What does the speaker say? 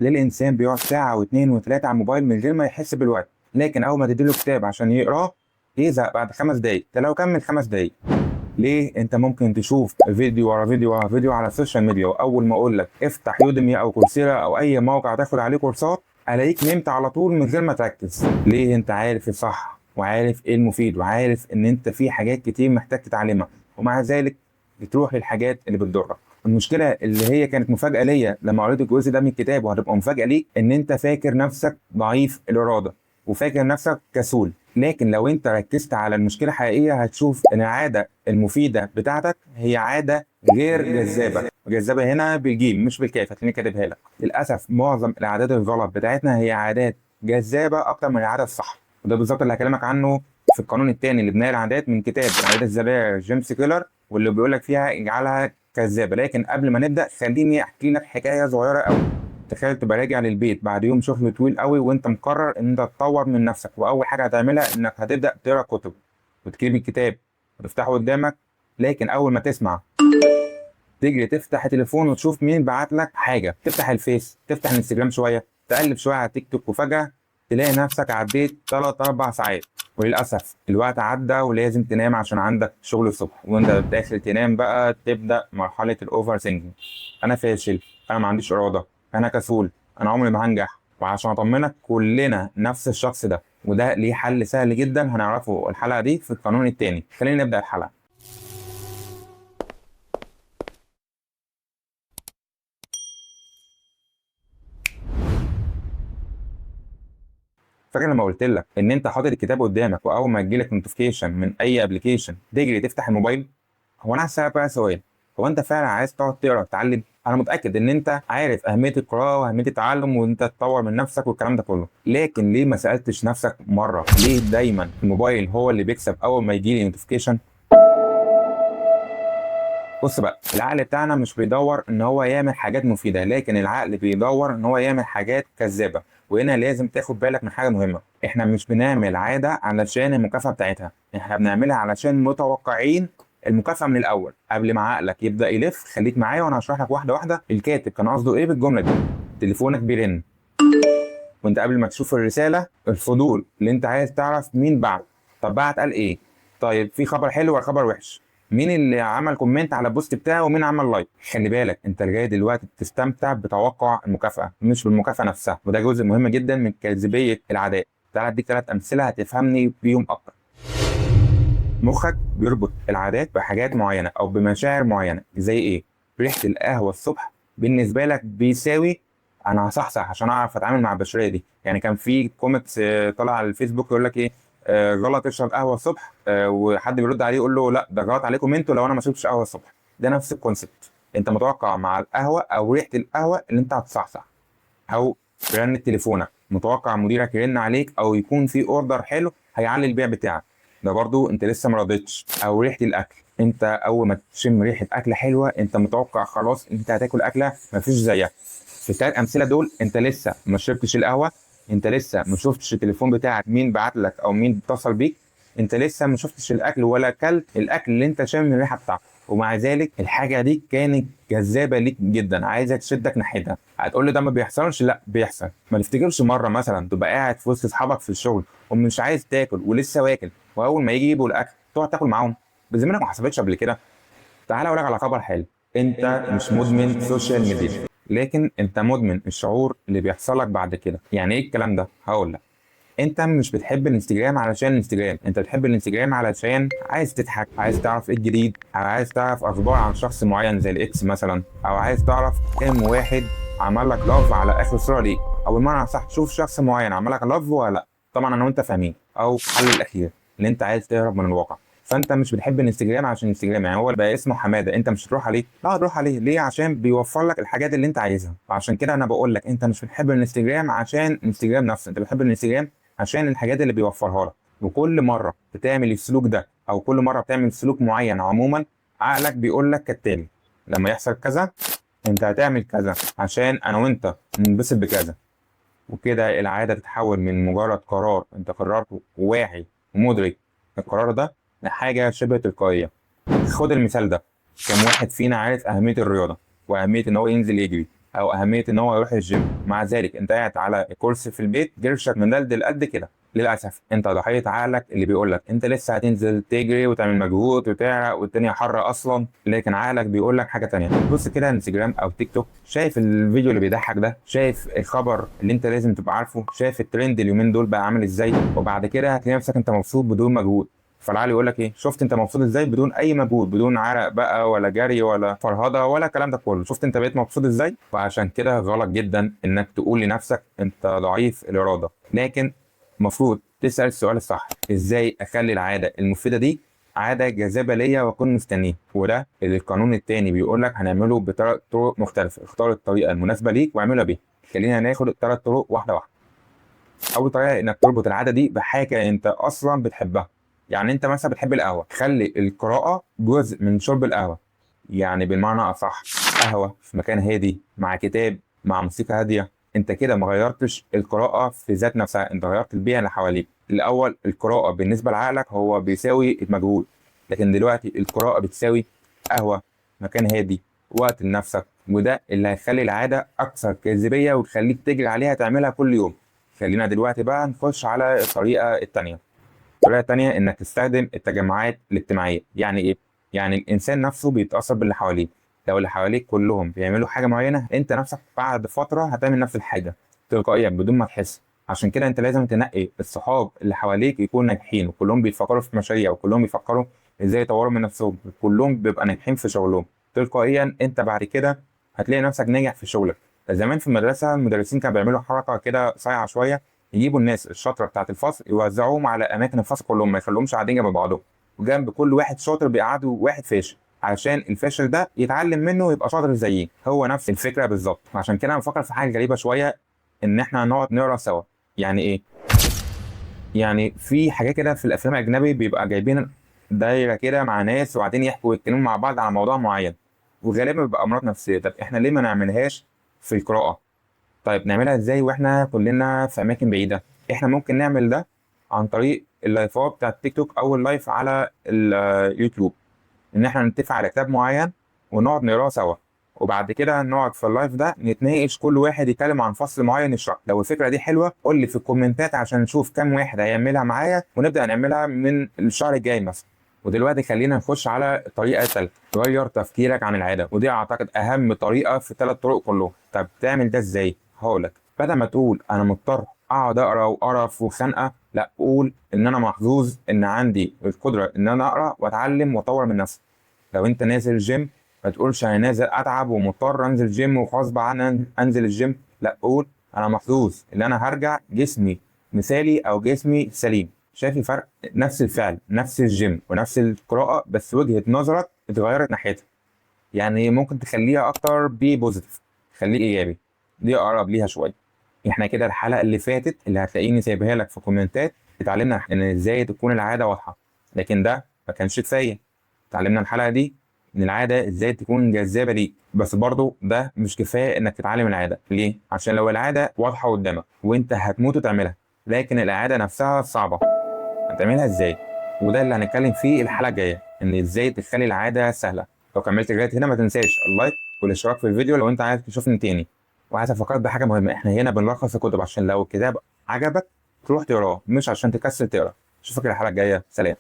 ليه الانسان بيقعد ساعة واثنين وثلاثة على الموبايل من غير ما يحس بالوقت، لكن اول ما تديله كتاب عشان يقراه يزهق بعد 5 دقايق؟ ده لو كمل 5 دقايق. ليه انت ممكن تشوف فيديو ورا فيديو ورا فيديو على ال social media، واول ما اقول لك افتح Udemy او Coursera او اي موقع تاخد عليه كورسات الاقيك نمت على طول من غير ما تركز؟ ليه انت عارف الصح وعارف ايه المفيد وعارف ان انت في حاجات كتير محتاج تتعلمها، ومع ذلك بتروح للحاجات اللي بتضرك. المشكلة اللي هي كانت مفاجاة ليا لما قريت الجزء ده من الكتاب، وهتبقى مفاجاة ليك، ان انت فاكر نفسك ضعيف الارادة وفاكر نفسك كسول، لكن لو انت ركزت على المشكلة الحقيقية هتشوف ان العادة المفيدة بتاعتك هي عادة غير جذابة. جذابة هنا بالجيم مش بالكاف، هتلاقيني كاتبها لك. للاسف معظم العادات الغلط بتاعتنا هي عادات جذابة اكتر من العادة الصح، وده بالظبط اللي هكلمك عنه في القانون الثاني لبناء العادات من كتاب العادات الذرية جيمس كيلر، واللي بيقول لك فيها اجعلها كذابه. لكن قبل ما نبدا خليني احكي لك حكاية صغيرة قوي. تخيل تبقى راجع للبيت بعد يوم شغل طويل قوي، وانت مقرر ان انت تطور من نفسك، واول حاجة هتعملها انك هتبدا تقرا كتب وتكتب الكتاب وتفتحه قدامك، لكن اول ما تسمع تجري تفتح التليفون وتشوف مين بعت لك حاجة، تفتح الفيس، تفتح الانستجرام شوية، تقلب شوية على التيك توك، وفجاة تلاقي نفسك عديت 3-4 ساعات. وللاسف الوقت عدى ولازم تنام عشان عندك شغل الصبح، وانت داخل تنام بقى تبدا مرحلة ال overthinking. انا فاشل، انا ما عنديش اراده، انا كسول، انا عمري ما هنجح. وعشان اطمنك كلنا نفس الشخص ده، وده ليه حل سهل جدا هنعرفه الحلقة دي في القانون الثاني. خلينا نبدا الحلقة. فاكر لما قلت لك ان انت حاطط الكتاب قدامك واول ما تجيلك notification من اي application تجري تفتح الموبايل؟ هو انا عايز اسالك بقى سؤال، هو انت فعلا عايز تقعد تقرا تتعلم؟ انا متاكد ان انت عارف اهمية القراءة واهمية التعلم وانت تطور من نفسك والكلام ده كله، لكن ليه ما سالتش نفسك مرة ليه دايما الموبايل هو اللي بيكسب اول ما يجيلي notification؟ بص بقى، العقل بتاعنا مش بيدور ان هو يعمل حاجات مفيدة، لكن العقل بيدور ان هو يعمل حاجات كذابه. وهنا لازم تاخد بالك من حاجة مهمة، احنا مش بنعمل عادة علشان المكافاة بتاعتها، احنا بنعملها علشان متوقعين المكافاة من الاول. قبل ما عقلك يبدا يلف خليك معايا وانا هشرح لك واحدة واحدة الكاتب كان قصده ايه بالجملة دي. تليفونك بيرن وانت قبل ما تشوف الرسالة الفضول اللي انت عايز تعرف مين بعت، طب بعت قال ايه، طيب في خبر حلو ولا خبر وحش، مين اللي عمل comment على ال post بتاعه ومين عمل like. خلي بالك انت لغاية دلوقتي بتستمتع بتوقع المكافاة مش بالمكافاه نفسها، وده جزء مهم جدا من جاذبية العادات. تعال اديك 3 امثلة هتفهمني بيهم اكتر. مخك بيربط العادات بحاجات معينة او بمشاعر معينة، زي ايه؟ ريحه القهوة الصبح بالنسبة لك بيساوي انا هصحصح عشان اعرف اتعامل مع البشرية دي. يعني كان في كوميكس طالع على الفيسبوك يقول لك ايه، غلط تشرب قهوة الصبح، وحد بيرد عليه يقول له لا ده غلط عليكم انتوا لو انا ما شربتش قهوة الصبح. ده نفس ال concept، انت متوقع مع القهوة او ريحه القهوة اللي انت هتصحصح. او رن تليفونك، متوقع مديرك يرن عليك او يكون في order حلو هيعلي البيع بتاعك، ده برضو انت لسه ما رضيتش. او ريحه الاكل، انت اول ما تشم ريحه اكله حلوة انت متوقع خلاص انت هتاكل اكله مفيش زيها. في الثلاث امثلة دول انت لسه ما شربتش القهوة، انت لسه ما شفتش التليفون بتاعك مين بعت لك او مين اتصل بيك، انت لسه ما شفتش الاكل ولا اكلت الاكل اللي انت شامم الريحة بتاعته، ومع ذلك الحاجة دي كانت جذابة ليك جدا، عايزه تشدك ناحيتها. هتقول لي ده ما بيحصلش؟ لا بيحصل. ما تفتكرش مرة مثلا تبقى قاعد في وسط اصحابك في الشغل ومش عايز تاكل ولسه واكل، واول ما يجي يجيبوا الاكل تقعد تاكل معاهم؟ بزميلك ما حصلتش قبل كده؟ تعالى اقول لك على خبر حلو، انت مش مدمن social media، لكن انت مدمن الشعور اللي بيحصل لك بعد كده. يعني ايه الكلام ده؟ هقول لك. انت مش بتحب الانستجرام علشان الانستجرام، انت بتحب الانستجرام علشان عايز تضحك، عايز تعرف ايه الجديد، او عايز تعرف اخبار عن شخص معين زي ال ex مثلا، او عايز تعرف كام واحد عمل لك love على اخر صوره ليك، او بمعنى صح تشوف شخص معين عمل لك love ولا لا. طبعا انا وانت فاهمين. او الحل الاخير اللي انت عايز تهرب من الواقع. فانت مش بتحب الانستجرام عشان الانستجرام، يعني هو بقى اسمه حمادة، انت مش هتروح عليه؟ لا هتروح عليه. ليه؟ عشان بيوفر لك الحاجات اللي انت عايزها. وعشان كده انا بقول لك انت مش بتحب الانستجرام عشان الانستجرام نفسه، انت بتحب الانستجرام عشان الحاجات اللي بيوفرها لك. وكل مرة بتعمل السلوك ده او كل مرة بتعمل سلوك معين عموما، عقلك بيقول لك كالتالي: لما يحصل كذا انت هتعمل كذا عشان انا وانت ننبسط بكذا. وكده العادة تتحول من مجرد قرار انت قررته واعي ومدرك القرار ده لحاجة شبه تلقائية. خد المثال ده، كم واحد فينا عارف اهمية الرياضة واهمية ان هو ينزل يجري، او اهمية ان هو يروح الجيم. مع ذلك انت قاعد على كرسي في البيت جرشك مدلدل قد كده. للاسف انت ضحية عقلك اللي بيقول لك انت لسه هتنزل تجري وتعمل مجهود وتعرق والدنيا حر اصلا، لكن عقلك بيقول لك حاجة تانية. بص كده انستجرام او تيك توك، شايف الفيديو اللي بيضحك ده، شايف الخبر اللي انت لازم تبقى عارفه، شايف الترند اليومين دول بقى عامل ازاي، وبعد كده هتلاقي نفسك انت مبسوط بدون مجهود. فالعقل يقول لك ايه؟ شفت انت مبسوط ازاي بدون اي مجهود، بدون عرق بقى ولا جري ولا فرهده ولا الكلام ده كله، شفت انت بقيت مبسوط ازاي؟ فعشان كده غلط جدا انك تقول لنفسك انت ضعيف الارادة، لكن المفروض تسال السؤال الصح: ازاي اخلي العادة المفيدة دي عادة جاذبة ليا واكون مستنيه؟ وده اللي القانون التاني بيقول لك هنعمله بثلاث طرق مختلفة، اختار الطريقة المناسبة ليك واعملها بيها. خلينا ناخد الثلاث طرق واحدة واحدة. اول طريقه انك تربط العادة دي بحاجة انت اصلا بتحبها. يعني انت مثلا بتحب القهوة، خلي القراءة جزء من شرب القهوة. يعني بالمعنى اصح، قهوة في مكان هادي مع كتاب مع موسيقى هادية. انت كده ما غيرتش القراءة في ذات نفسها، انت غيرت البيئة اللي حواليك. الاول القراءة بالنسبة لعقلك هو بيساوي المجهود، لكن دلوقتي القراءة بتساوي قهوة، مكان هادي، وقت لنفسك، وده اللي هيخلي العادة اكثر جاذبية وتخليك تجري عليها تعملها كل يوم. خلينا دلوقتي بقى نخش على الطريقة التانية. الطريقة التانية انك تستخدم التجمعات الاجتماعية. يعني ايه؟ يعني الانسان نفسه بيتأثر باللي حواليه. لو اللي حواليك كلهم بيعملوا حاجة معينة، انت نفسك بعد فترة هتعمل نفس الحاجة تلقائيا بدون ما تحس. عشان كده انت لازم تنقي الصحاب اللي حواليك يكونوا ناجحين، وكلهم بيفكروا في مشاريع، وكلهم بيفكروا ازاي يطوروا من نفسهم، وكلهم بيبقى ناجحين في شغلهم. تلقائيا انت بعد كده هتلاقي نفسك ناجح في شغلك. زمان في المدرسة المدرسين كانوا بيعملوا حركة كده صايعة شوية، يجيبوا الناس الشاطره بتاعت الفصل يوزعوهم على اماكن الفصل كلهم، ما يخلوهمش قاعدين جنب بعضهم، وجنب كل واحد شاطر بيقعدوا واحد فاشل، عشان الفاشل ده يتعلم منه ويبقى شاطر زيه. هو نفس الفكرة بالظبط. عشان كده انا بفكر في حاجة غريبة شوية، ان احنا نقعد نقرا سوا. يعني ايه؟ يعني في حاجات كده في الافلام الاجنبي بيبقى جايبين دايرة كده مع ناس وبعدين يحكوا ويتكلموا مع بعض على موضوع معين، وغالبا بيبقى امراض نفسية. طب احنا ليه ما نعملهاش في القراءة؟ طيب نعملها ازاي واحنا كلنا في اماكن بعيدة؟ احنا ممكن نعمل ده عن طريق اللايفات بتاع التيك توك او ال live على اليوتيوب، ان احنا نتفق على كتاب معين ونقعد نقراه سوا، وبعد كده نقعد في ال live ده نتناقش، كل واحد يتكلم عن فصل معين يشرح. لو الفكرة دي حلوة قول لي في الكومنتات عشان نشوف كام واحد هيعملها معايا، ونبدا نعملها من الشهر الجاي مثلا. ودلوقتي خلينا نخش على الطريقة الثالثة، غير تفكيرك عن العادة، ودي اعتقد اهم طريقه في الثلاث طرق كلهم. طب تعمل ده ازاي؟ هقولك، بدل ما تقول انا مضطر اقعد اقرا وقرف وخنقه، لا، قول ان انا محظوظ ان عندي القدرة ان انا اقرا واتعلم واطور من نفسي. لو انت نازل جيم ما تقولش انا نازل اتعب ومضطر انزل جيم وغصب عني انزل الجيم، لا، قول انا محظوظ ان انا هرجع جسمي مثالي او جسمي سليم. شايف الفرق؟ نفس الفعل، نفس الجيم ونفس القراءة، بس وجهة نظرك اتغيرت ناحيتها. يعني ممكن تخليها اكتر be positive، خليه ايجابي، دي اقرب ليها شوية. احنا كده الحلقة اللي فاتت اللي هتلاقيني سايبها لك في كومنتات اتعلمنا ان ازاي تكون العادة واضحة، لكن ده ما كانش كفاية. اتعلمنا الحلقة دي ان العادة ازاي تكون جذابة ليك، بس برضو ده مش كفاية انك تتعلم العادة. ليه؟ عشان لو العادة واضحة قدامك وانت هتموت وتعملها، لكن العادة نفسها صعبة، هتعملها ازاي؟ وده اللي هنتكلم فيه الحلقة الجاية، ان ازاي تخلي العادة سهلة. لو كملت لغاية هنا ما تنساش ال like والاشتراك في الفيديو لو انت عايز تشوفني تاني. وعايز افكرك بحاجة مهمة، احنا هنا بنلخص الكتب عشان لو الكتاب عجبك تروح تقراه، مش عشان تكسل تقرا. اشوفك الحلقة الجاية، سلام.